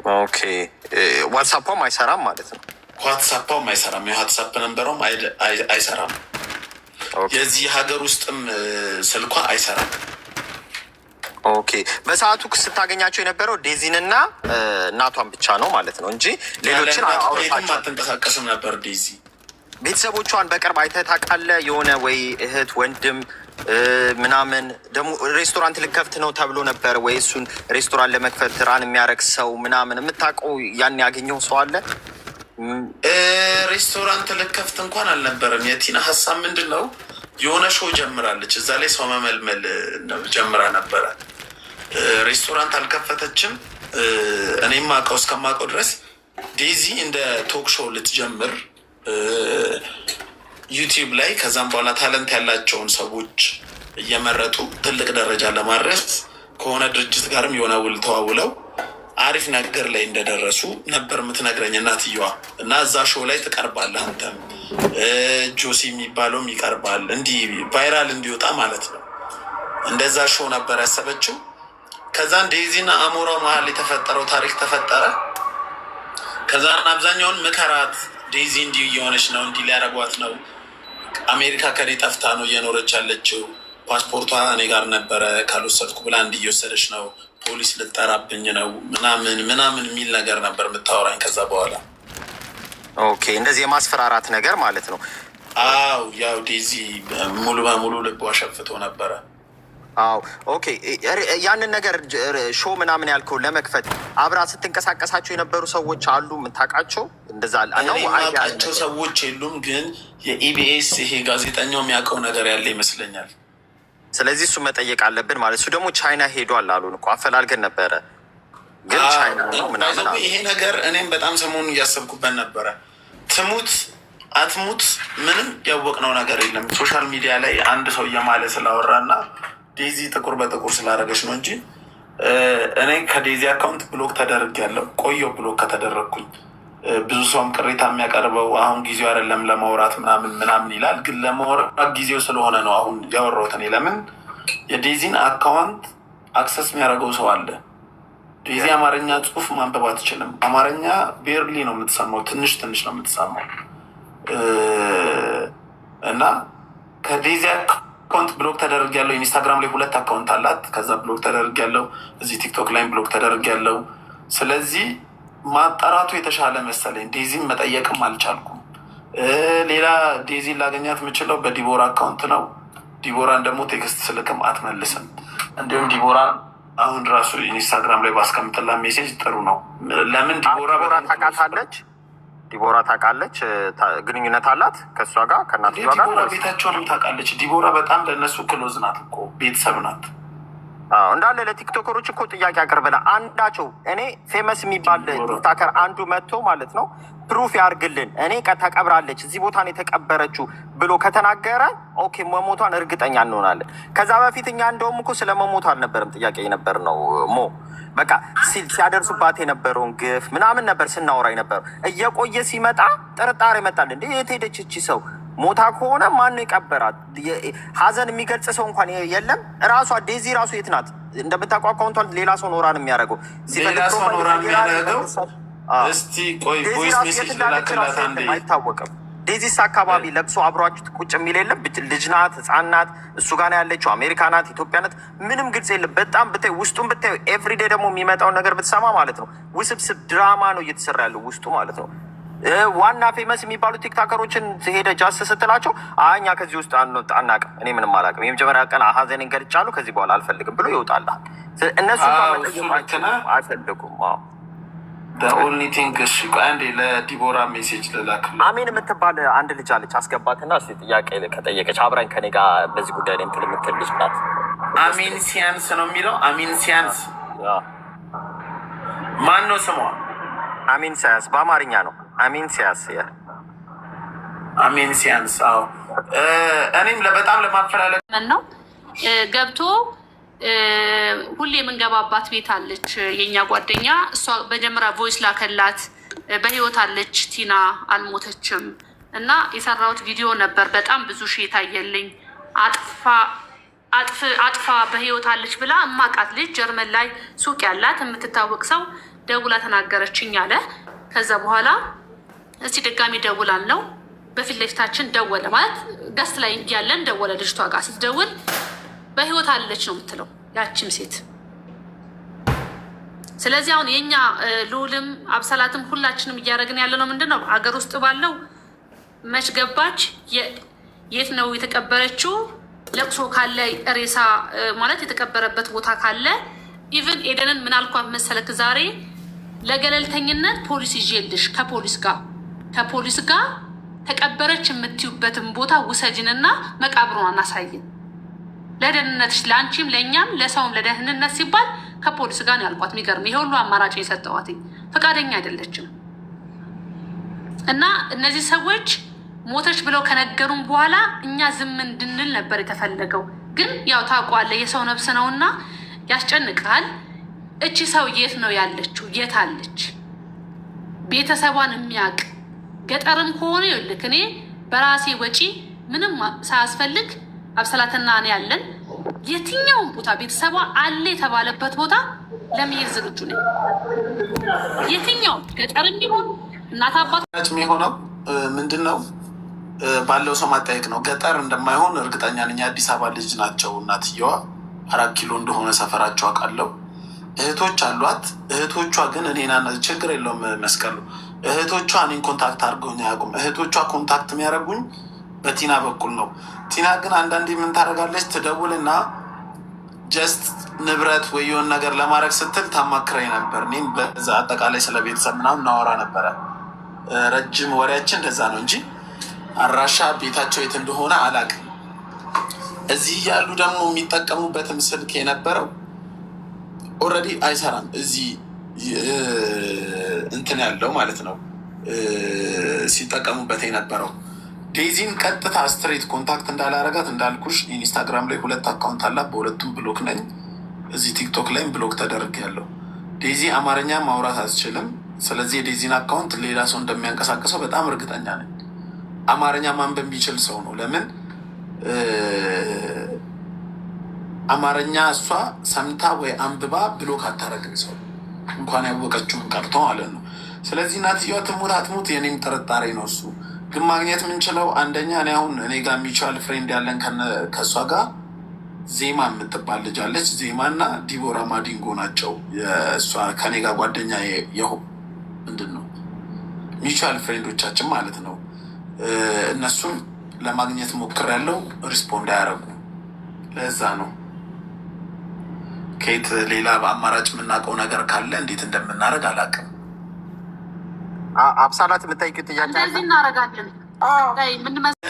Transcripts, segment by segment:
Okay፣ WhatsAppም አይሰራም ማለት ነው። WhatsAppም አይሰራም። የ WhatsApp numberሯም አይሰራም። የዚህ ሀገር ውስጥም ስልኳ አይሰራም። Okay፣ በሰዓቱ ስታገኛቸው የነበረው ዴዚንና እናቷን ብቻ ነው ማለት ነው እንጂ ሌሎችን የትም አትንቀሳቀስም ነበር ዴዚ። ቤተሰቦቿን በቅርብ አይተህ ታውቃለህ? የሆነ ወይ እህት ወንድም ምናምን፣ ደግሞ ሬስቶራንት ልከፍት ነው ተብሎ ነበር ወይ? እሱን ሬስቶራንት ለመክፈት run የሚያደርግ ሰው ምናምን የምታውቀው፣ ያን ያገኘው ሰው አለ? ሬስቶራንት ልከፍት እንኳን አልነበረም። የቲና ሀሳብ ምንድን ነው? የሆነ show ጀምራለች። እዛ ላይ ሰው መመልመል ጀምራ ነበረ። ሬስቶራንት አልከፈተችም። እኔም አውቀው እስከማውቀው ድረስ ዴዚ እንደ talk show ልትጀምር YouTube ላይ፣ ከዛም በኋላ talent ያላቸውን ሰዎች እየመረጡ ትልቅ ደረጃ ለማድረስ ከሆነ ድርጅት ጋርም የሆነ ውል ተዋውለው አሪፍ ነገር ላይ እንደደረሱ ነበር የምትነግረኝ እናትየዋ። እና እዛ show ላይ ትቀርባለህ አንተም፣ ጆሲ የሚባለውም ይቀርባል፣ እንዲህ viral እንዲወጣ ማለት ነው። እንደዛ show ነበር ያሰበችው። ከዛን ዴዚና አሞራው መሀል የተፈጠረው ታሪክ ተፈጠረ። ከዛን አብዛኛውን ምከራት፣ ዴዚ እንዲህ እየሆነች ነው፣ እንዲህ ሊያደርጓት ነው፣ አሜሪካ ከኔ ጠፍታ ነው እየኖረች ያለችው፣ ፓስፖርቷ እኔ ጋር ነበረ፣ ካልወሰድኩ ብላ እንዲህ እየወሰደች ነው፣ ፖሊስ ልጠራብኝ ነው ምናምን ምናምን የሚል ነገር ነበር የምታወራኝ። ከዛ በኋላ Okay፣ እንደዚህ የማስፈራራት ነገር ማለት ነው። አው ያው ዴዚ ሙሉ በሙሉ ልቧ ሸፍቶ ነበረ። አዎ okay። ያንን ነገር show ምናምን ያልከው ለመክፈት አብራ ስትንቀሳቀሳቸው የነበሩ ሰዎች አሉ የምታውቃቸው? እንደዛ ነው? የማውቃቸው ሰዎች የሉም፣ ግን የኢቢኤስ ይሄ ጋዜጠኛው የሚያውቀው ነገር ያለ ይመስለኛል። ስለዚህ እሱ መጠየቅ አለብን ማለት፣ እሱ ደግሞ ቻይና ሄዷል አሉን እኮ፣ አፈላልገን ነበረ ግን ቻይና ነው ምናምን። ይሄ ነገር እኔም በጣም ሰሞኑን እያሰብኩበት ነበረ። ትሙት አትሙት ምንም ያወቅነው ነገር የለም። Social media ላይ አንድ ሰው እየማለ ስላወራ እና ዴዚ ጥቁር በጥቁር ስላደረገች ነው እንጂ እኔ ከዴዚ account block ተደርጌያለሁ። ቆየው block ከተደረግኩኝ። ብዙ ሰውም ቅሬታ የሚያቀርበው አሁን ጊዜው አይደለም ለማውራት ምናምን ምናምን ይላል። ግን ለማውራት ጊዜው ስለሆነ ነው አሁን ያወራሁት። እኔ ለምን የዴዚን account access የሚያደርገው ሰው አለ። ዴዚ አማርኛ ጽሁፍ ማንበብ አትችልም። አማርኛ barely ነው የምትሰማው፣ ትንሽ ትንሽ ነው የምትሰማው። እና ከዴዚ account block ተደርጌያለሁ። Instagram ላይ ሁለት account አላት። ከዛ block ተደርጌያለሁ። እዚህ TikTok ላይም block ተደርጌያለሁ። ስለዚህ ማጣራቱ የተሻለ መሰለኝ። ዴዚን መጠየቅም አልቻልኩም። ሌላ ዴዚን ላገኛት የምችለው በዲቦራ account ነው። ዲቦራን ደግሞ text ስልክም አትመልስም። እንዲሁም ዲቦራ አሁን ራሱ Instagram ላይ ባስቀምጥላት message ጥሩ ነው። ለምን ዲቦራ ዲቦራ ታውቃታለች? ዲቦራ ታውቃለች? ግንኙነት አላት ከእሷ ጋር፣ ከእናትየዋ ጋር? ዲቦራ ቤታቸውንም ታውቃለች። ዲቦራ በጣም ለእነሱ close ናት እኮ፣ ቤተሰብ ናት። እንዳለ ለ TikTokerኦች እኮ ጥያቄ አቅርበናል። አንዳቸው እኔ famous የሚባል TikToker አንዱ መጥቶ ማለት ነው proof ያርግልን፣ እኔ ተቀብራለች፣ እዚህ ቦታ ነው የተቀበረችው ብሎ ከተናገረ okay መሞቷን እርግጠኛ እንሆናለን። ከዛ በፊት እኛ እንደውም እኮ ስለ መሞቷ አልነበረም ጥያቄ የነበር ነው፣ ሞ በቃ ሲያደርሱባት የነበረውን ግፍ ምናምን ነበር ስናወራ የነበረው። እየቆየ ሲመጣ ጥርጣሬ መጣል። እንዴ፣ የት ሄደች እቺ ሰው? ሞታ ከሆነ ማን ነው የቀበራት? ሀዘን የሚገልጽ ሰው እንኳን የለም። ራሷ ዴዚ ራሱ የት ናት? እንደምታውቀው accountቷን ሌላ ሰው ነው run የሚያደርገው። ሌላ ሰው ነው run የሚያደርገው። እስቲ ቆይ voice message ልላክላት አንዴ። አይታወቅም። ዴዚስ አካባቢ ለቅሶ አብሯችሁ ቁጭ የሚል የለም። ልጅ ናት፣ ህፃን ናት። እሱ ጋር ነው ያለችው። አሜሪካ ናት፣ ኢትዮጵያ ናት፣ ምንም ግልጽ የለም። በጣም ብታይ፣ ውስጡን ብታዩ፣ everyday ደግሞ የሚመጣውን ነገር ብትሰማ ማለት ነው ውስብስብ ድራማ ነው እየተሰራ ያለው ውስጡ ማለት ነው። ዋና famous የሚባሉ TikTokerኦችን ሄደ just ስትላቸው አይ እኛ ከዚህ ውስጥ አናውቅም፣ እኔ ምንም አላውቅም፣ የመጀመሪያ ቀን ሀዘኔን ገልጫለሁ፣ ከዚህ በኋላ አልፈልግም ብሎ ይወጣልሃል። እነሱ አይፈልጉም። Only thing፣ እሺ ቆይ አንዴ ለዲቦራ message ልላክላት። አሜን የምትባል አንድ ልጅ አለች። አስገባትና እስኪ ጥያቄ ከጠየቀች፣ አብራኝ ከኔ ጋር በዚህ ጉዳይ ላይ እንትን የምትል ልጅ ናት። አሚን ሲያንስ ነው የሚለው። አሚን ሲያንስ ማን ነው ስሟ? አሚን ሲያንስ በአማርኛ ነው። አሚን ሲያንስ። አሚን ሲያንስ። አዎ፣ እኔም በጣም ለማፈላለግ ነው ገብቶ ሁሌ የምንገባባት ቤት አለች የኛ ጓደኛ። እሷ መጀመሪያ voice ላከላት፣ በህይወት አለች ቲና አልሞተችም። እና የሰራሁት ቪዲዮ ነበር በጣም ብዙ ሺህ የታየልኝ። አጥፋ አጥፋ በህይወት አለች ብላ እማቃት ልጅ ጀርመን ላይ ሱቅ ያላት የምትታወቅ ሰው ደውላ ተናገረችኝ አለ። ከዛ በኋላ እስቲ ድጋሚ ደውላል ነው፣ በፊት ለፊታችን ደወለ፣ ማለት guest ላይ ያለን ደወለ። ልጅቷ ጋር ስትደውል በህይወት አለች ነው የምትለው ያችም ሴት። ስለዚህ አሁን የኛ ልዑልም አብሰላትም ሁላችንም እያደረግን ያለ ነው ምንድን ነው፣ አገር ውስጥ ባለው መች ገባች፣ የት ነው የተቀበረችው፣ ለቅሶ ካለ ሬሳ ማለት የተቀበረበት ቦታ ካለ፣ even ኤደንን ምን አልኳት መሰለክ ዛሬ፣ ለገለልተኝነት ፖሊስ ይዤልሽ ከፖሊስ ጋር ተቀበረች የምትዩበትን ቦታ ውሰጅንና መቃብሯን አሳይን። ለደህንነትሽ፣ ለአንቺም፣ ለእኛም፣ ለሰውም ለደህንነት ሲባል ከፖሊስ ጋር ነው ያልኳት። የሚገርም ይሄ ሁሉ አማራጭ የሰጠዋት ፈቃደኛ አይደለችም። እና እነዚህ ሰዎች ሞተች ብለው ከነገሩን በኋላ እኛ ዝም እንድንል ነበር የተፈለገው። ግን ያው ታውቀዋለህ፣ የሰው ነፍስ ነውና ያስጨንቃል። እቺ ሰው የት ነው ያለችው? የት አለች? ቤተሰቧን የሚያውቅ ገጠርም ከሆነ ይኸውልህ እኔ በራሴ ወጪ ምንም ሳያስፈልግ አብሰላትና እኔ ያለን የትኛውም ቦታ ቤተሰቧ አለ የተባለበት ቦታ ለመሄድ ዝግጁ ነኝ። የትኛውም ገጠርም ቢሆን እናት አባት የሚሆነው ምንድን ነው ባለው ሰው ማጠየቅ ነው። ገጠር እንደማይሆን እርግጠኛ ነኝ። የአዲስ አበባ ልጅ ናቸው እናትየዋ። 4 ኪሎ እንደሆነ ሰፈራቸው አውቃለሁ። እህቶች አሏት። እህቶቿ ግን እኔና ችግር የለውም መስቀሉ። እህቶቿ እኔን contact አድርገውኝ አያውቁም። እህቶቿ contact የሚያደርጉኝ በቲና በኩል ነው። ቲና ግን አንዳንዴ ምን ታደርጋለች? ትደውልና just ንብረት ወይ የሆነ ነገር ለማድረግ ስትል ታማክረኝ ነበር። እኔም በዛ አጠቃላይ ስለ ቤተሰብ ምናምን እናወራ ነበረ። ረጅም ወሬያችን እንደዛ ነው እንጂ አድራሻ ቤታቸው የት እንደሆነ አላውቅም። እዚህ ያሉ ደግሞ የሚጠቀሙበትም ስልክ የነበረው already አይሰራም። እዚህ እንትን ያለው ማለት ነው ሲጠቀሙበት የነበረው። ዴዚን ቀጥታ straight contact እንዳላረጋት እንዳልኩሽ ኢንስታግራም ላይ ሁለት account አላት። በሁለቱም block ነኝ። እዚህ ቲክቶክ ላይም block ተደርጌያለሁ። ዴዚ አማርኛ ማውራት አትችልም። ስለዚህ የዴዚን account ሌላ ሰው እንደሚያንቀሳቅሰው በጣም እርግጠኛ ነኝ። አማርኛ ማንበብ የሚችል ሰው ነው። ለምን አማርኛ እሷ ሰምታ ወይ አንብባ block አታረግም ሰው እንኳን ያወቀችውን ቀርቶ ማለት ነው። ስለዚህ እናትየዋ ትሙት አትሙት የኔም ጥርጣሬ ነው እሱ። ግን ማግኘት የምንችለው አንደኛ እኔ አሁን እኔ ጋር mutual friend ያለን ከእሷ ጋር ዜማ የምትባል ልጅ አለች። ዜማ እና ዲቦራ ማዲንጎ ናቸው። እሷ ከኔ ጋር ጓደኛ ምንድን ነው mutual friend ኦቻችን ማለት ነው። እነሱን ለማግኘት ሞክሬያለሁ፣ respond አያደርጉም። ለዛ ነው ከየት ሌላ በአማራጭ የምናውቀው ነገር ካለ እንዴት እንደምናደርግ አላውቅም። አብሳላት የምጠይቂው ጥያቄ አለ? እንደዚህ እናደርጋለን።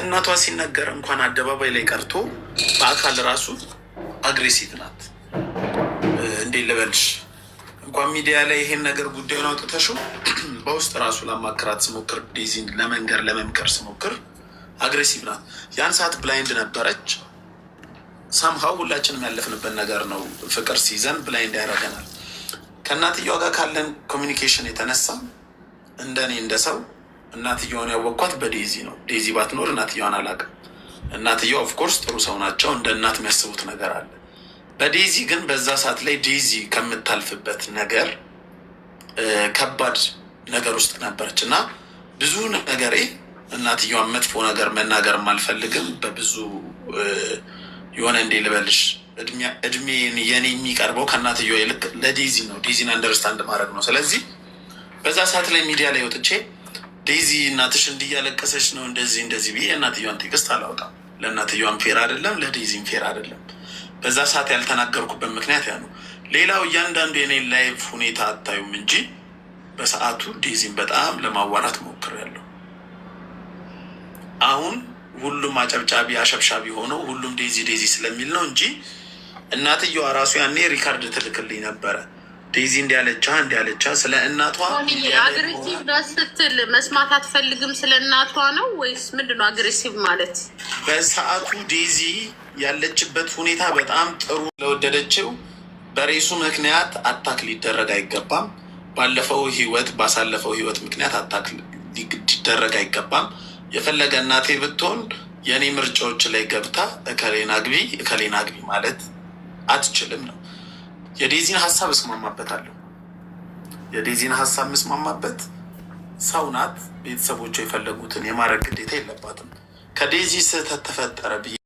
እናቷ ሲነገር እንኳን አደባባይ ላይ ቀርቶ በአካል ራሱ aggressive ናት። እንዴት ልበልሽ፣ እንኳን ሚዲያ ላይ ይሄን ነገር ጉዳዩን አውጥተሽው በውስጥ ራሱ ላማክራት ስሞክር፣ ዴዚን ለመንገር ለመምከር ስሞክር aggressive ናት። ያን ሰዓት blind ነበረች። Somehow ሁላችንም ያለፍንበት ነገር ነው። ፍቅር ሲይዘን blind ያደርገናል። ከእናትየዋ ጋር ካለን communication የተነሳ እንደኔ እንደ ሰው እናትየዋን ያወቅኳት በዴዚ ነው። ዴዚ ባትኖር እናትየዋን አላውቅም። እናትየዋ of course ጥሩ ሰው ናቸው። እንደ እናት የሚያስቡት ነገር አለ። በዴዚ ግን በዛ ሰዓት ላይ ዴዚ ከምታልፍበት ነገር ከባድ ነገር ውስጥ ነበረች እና ብዙ ነገሬ እናትየዋን መጥፎ ነገር መናገርም አልፈልግም። በብዙ የሆነ እንዴ ልበልሽ እድሜ የኔ የሚቀርበው ከእናትየዋ ይልቅ ለዴዚ ነው። ዴዚን understand ማድረግ ነው። ስለዚህ በዛ ሰዓት ላይ ሚዲያ ላይ ወጥቼ ዴዚ እናትሽ እንዲህ እያለቀሰች ነው እንደዚህ እንደዚህ ብዬ እናትየዋን text አላወጣም። ለእናትየዋን fair አይደለም፣ ለዴዚም fair አይደለም። በዛ ሰዓት ያልተናገርኩበት ምክንያት ያ ነው። ሌላው እያንዳንዱ የኔ life ሁኔታ አታዩም እንጂ በሰዓቱ ዴዚን በጣም ለማዋራት ሞክሬያለሁ። አሁን ሁሉም አጨብጫቢ አሸብሻቢ ሆነው ሁሉም ዴዚ ዴዚ ስለሚል ነው እንጂ እናትየዋ ራሱ ያኔ record ትልክልኝ ነበረ። ዴዚ እንዲያለቻ እንዲያለቻ ስለ እናቷ። Aggressive ስትል መስማት አትፈልግም ስለ እናቷ ነው ወይስ ምንድን ነው aggressive ማለት? በሰዓቱ ዴዚ ያለችበት ሁኔታ በጣም ጥሩ ለወደደችው በ race ኡ ምክንያት attack ሊደረግ አይገባም። ባለፈው ህይወት ባሳለፈው ህይወት ምክንያት attack ሊደረግ አይገባም። የፈለገ እናቴ ብትሆን የእኔ ምርጫዎች ላይ ገብታ እከሌን አግቢ እከሌን አግቢ ማለት አትችልም ነው። የዴዚን ሀሳብ እስማማበታለሁ። የዴዚን ሀሳብ የምስማማበት ሰው ናት። ቤተሰቦቿ የፈለጉትን የማድረግ ግዴታ የለባትም። ከዴዚ ስህተት ተፈጠረ ብዬ